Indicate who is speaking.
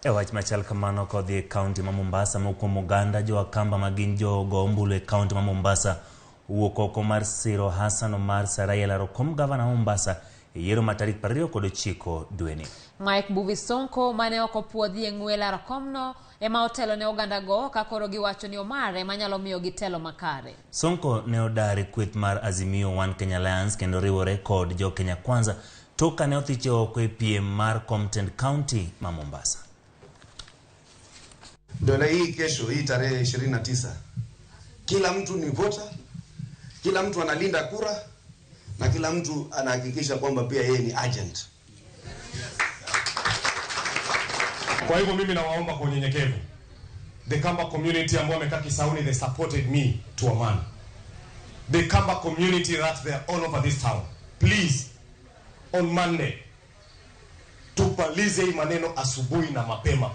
Speaker 1: E wach machal kamano kodhi e kaunti ma Mombasa mokuom oganda jo Akamba ma gin jogo ombulu e kaunti ma Mombasa owuok oko mar siro Hassan Omar Sarai e laro kom gavana ma Mombasa e yiero ma tarik 29 dweni.
Speaker 2: Mike Mbuvi Sonko mane ok opuodhi e ng'we laro komno ema otelo ne ogandago ka koro giwacho ni Omar ema nyalo miyogi telo makare.
Speaker 1: Sonko ne odar e kweth mar Azimio One Kenya Alliance kendo riwore kod jo Kenya Kwanza tok kane othiche oko e piem mar kom tend kaunti ma Mombasa.
Speaker 3: Ndio na hii kesho hii tarehe 29, kila mtu ni voter, kila mtu analinda kura na kila mtu anahakikisha kwamba pia yeye ni agent.
Speaker 4: Kwa hivyo mimi nawaomba kwa unyenyekevu, the Kamba community ambao wamekaa Kisauni, they supported me to a man. The Kamba community that they are all over this town, please, on Monday tupalize hii maneno asubuhi na mapema.